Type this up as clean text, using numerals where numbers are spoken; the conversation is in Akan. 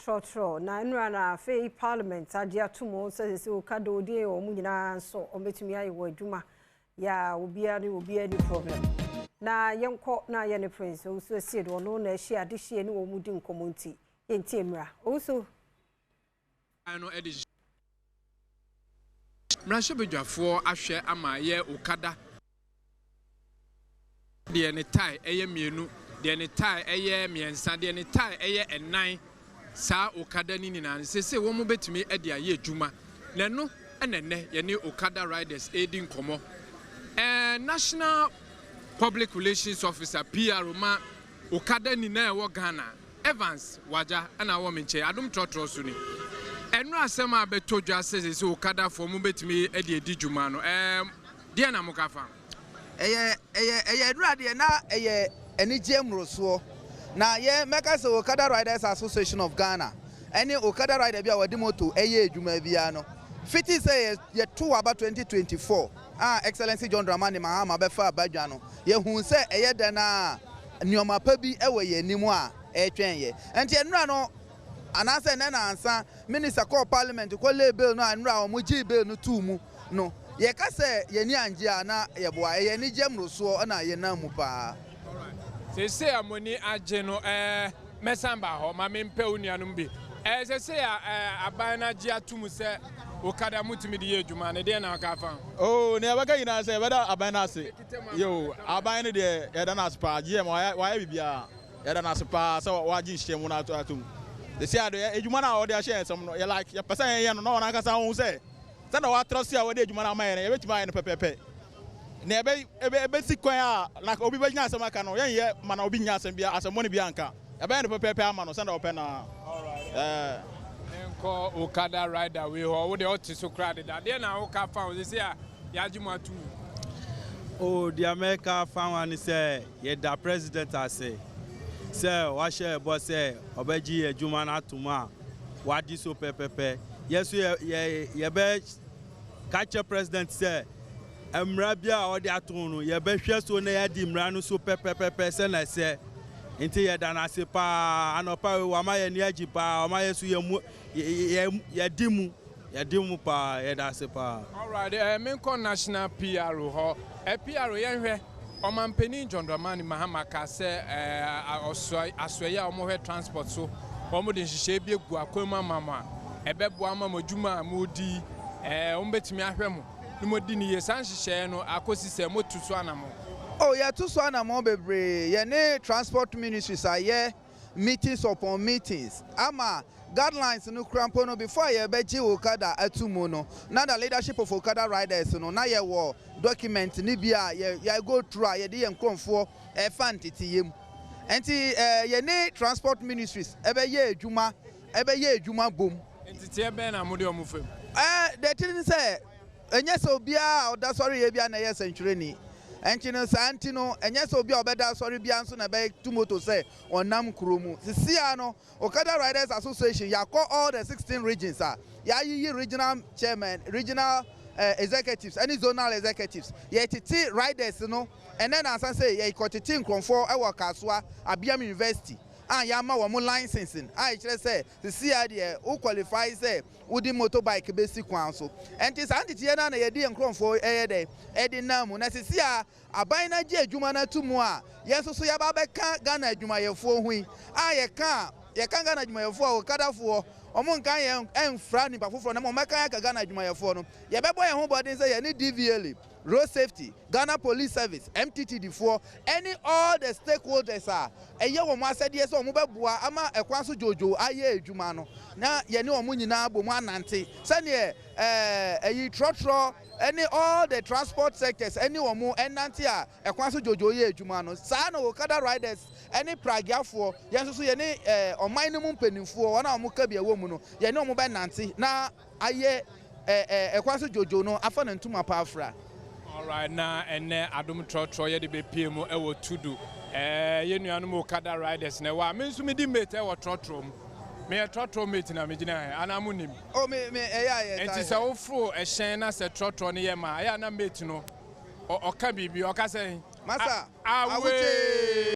Trɔtrɔ na nnura na afei Parliament agye ato mu sɛ sɛ Okada odie wɔn nyinaa nso wɔbɛtumi ayɛ wɔ adwuma yɛ a obiara ne obiara ni problem. Na yɛnkɔ na yɛ ne Prince Owusu Asiedu, ɔno na ahyia adehyie ne wɔn mu di nkɔmmɔ, nti yɛntie mmra Owusu. No de mmarahyɛbadwafoɔ ahwɛ ama yɛ Okada deɛ ne tyre ɛyɛ mmienu, deɛ ne tyre ɛyɛ mmiɛnsa, deɛ ne tyre ɛyɛ ɛnan, saa Okada no nyinaa no seesei wɔn bɛtumi de ayɛ adwuma. Na ɛno ɛna ɛnɛ yɛne Okada riders ɛredi nkɔmmɔ. National Public Relations Officer, PR ma Okada nyinaa ɛwɔ Ghana, Evans Wagya, ɛna wɔ me nkyɛn Adom Trɔtrɔ so ni. Ɛno asɛm a bɛtɔ dwa sɛ sɛ Okadafoɔ mo bɛtumi de adi dwuma no, deɛ na moka fa? Ɛyɛ nnura deɛ na ɛyɛ anigye mmorosoɔ. Na yɛn mɛka sɛ Okada Riders Association of Ghana ɛne Okada rider bi a wɔde moto ɛyɛ adwuma biara no, fiti sɛ yɛto aba 2024 a Excellency John Dramani Mahama bɛfa abadwa no, yɛhu sɛ ɛyɛ dɛn a nneɛma pa bi ɛwɔ yɛn anim a ɛretwɛn yɛ. Nti nnura no anaasɛ ɛnɛ nansa minister kɔɔ Parliament kɔ lay bill no a, nnura a wɔn gyee bill no tuu mu no, yɛka sɛ yɛni angye a na yɛboa. Ɛyɛ anigye mmorosoɔ ɛna yɛnam mu paa. Seesei a mo ani agye no, mɛsan ba hɔ ma mempɛ wo nuanom bi. Seesei a aban no agye ato mu sɛ Okada motumi de yɛ adwuma no, deɛ na ɔka fa ho? Oh, nea yɛbɛka nyinaa sɛ yɛbɛda aban no ase. Yo, aban no deɛ, yɛda no ase paa. GM wayɛ biribiara. Yɛda no ase paa sɛ wagye nhyiamu no ato mu. Seesei a deɛ adwuma no a ɔde ahyɛ yɛn nsam no, yɛ like yɛpɛ sɛ yɛyɛ no na ɔno ankasa ɔhu sɛ sɛdeɛ watrɔ se a wɔde adwuma no ama yɛn no, yɛbɛtumi ayɛ no pɛpɛɛpɛ. Nea ɛbɛsi kwan a like obi bɛnya asɛm aka no, yɛnyɛ ma na obi nya asɛm bia, asɛm bɔne bi anka. Yɛbɛyɛ no pɛpɛɛpɛ ama no sɛdeɛ ɔpɛ no a. Nkɔ Okada rider wei hɔ, wo deɛ ɔte so koraa deda, deɛ na woka fa ho seesei a yɛagye mo ato mu? O, deɛ mɛka fa ho ne sɛ yɛda President ase sɛ wahyɛ ɛbɔ sɛ ɔbɛgye adwuma no ato mu a wadi so pɛpɛpɛ. Yɛ so yɛbɛ ka kyerɛ President sɛ mmara bi a ɔde ato no, yɛbɛhwɛ so na yɛadi mmara no so pɛpɛpɛpɛ sɛ na ɛsɛ. Nti yɛda no ase paa. Anɔpa wei wama yɛn ani agye paa, wama yɛ so yɛ mu yɛ yɛdi mu paa. Yɛda ase paa. Alright, menkɔ national PR hɔ. PR, yɛnhwɛ Ɔmampanin John Dramani Mahama ka sɛ ɔsoa asoɛyɛ a wɔhwɛ transport so, wɔn de nhyehyɛe bi egu akwan mu ama mo a ɛbɛboa ama mo adwuma a mo di, wɔn bɛtumi ahwɛ mo na mo di ne yie. Saa nhyehyɛe no akɔsi sɛ motu so anamo? Oh, yɛto so anammɔn bebree. Yɛne transport ministries ayɛ meetings upon meetings ama guidelines no kura mpo no. Before yɛbɛgye Okada ato mu no, na the leadership of Okada riders no na yɛwɔ document ne bi a yɛ yɛ go through a yɛde yɛn nkurɔfoɔ ɛfa nteteyɛ mu. Nti yɛne transport ministries ɛbɛyɛ adwuma bom. Nteteɛ bɛn na mode ɔmo fam? Deɛ tiri ne sɛ ɛnyɛ sɛ obiara a ɔda sɔre yɛ bia na ɛyɛ sɛntwerɛni. Ɛnti no saa nti no, ɛnyɛ sɛ obi a ɔbɛda sɔre bia nso na ɛbɛyɛ tu moto sɛ ɔnam kuro mu. Sisia no, Okada Riders Association, yɛakɔ all the 16 regions a yɛayiyi regional chairman, regional executives ɛne zonal executives. Yɛtete riders no. Ɛnɛ nansa sɛ yɛkɔtete nkurɔfoɔ ɛwɔ Kasoa Abiam University a yɛama wɔn licensing a ɛkyerɛ sɛ sisia deɛ wo qualify sɛ wode motorbike bɛsi kwan so. Ɛnti saa nteteɛ no a na yɛde yɛn nkurɔfoɔ ɛyɛ dɛ ɛde nam mu. Na sisia aban no agye adwuma no ato mu a, yɛn nso so yɛaba bɛka Ghana adwumayɛfoɔ ho yi a yɛka Ghana adwumayɛfoɔ a Okadafoɔ ɔmo nka yɛn ɛnfra nipa foforɔ na mo ɔmɛka yɛn aka Ghana adwumayɛfoɔ no, yɛbɛbɔ yɛn ho bɔden sɛ yɛne DVLA, Road Safety, Ghana Police Service, MTTD foɔ ɛne all the stakeholders a ɛyɛ wɔn asɛdeɛ sɛ wɔn bɛboa ama ɛkwan so dwoodwoo ayɛ adwuma no, na yɛne wɔn nyinaa bɔ mu anante sɛneɛ ɛyi trɔtrɔ ɛne all the transport sectors ɛne wɔn ɛnante a ɛkwan so dwoodwoo yɛ adwuma no. Saa na Okada riders ɛne pragiafoɔ, yɛn nso so yɛne ɔman no mu mpanimfoɔ, wɔn a wɔn ka bi ɛwɔ mu no, yɛne wɔn bɛnante na ayɛ ɛɛ ɛɛ ɛkwan so dwoodwoo no afa ne ntoma pa afra. Alright, na ɛnɛ Adom Trɔtrɔ yɛde bɛpie mu ɛwɔ Tudu. Yɛn nuanom Okada riders na ɛwɔ a me nso medi mate ɛwɔ trɔtrɔ mu. Meyɛ trɔtrɔ mate na megyina ha anaa mo nim? O, me ɛyɛ a yɛ. Nti sɛ woforo ɛhyɛn na sɛ trɔtrɔ no yɛ ma ɛyɛ a na mate no ɔka biribi, ɔka sɛ Masa. Awee.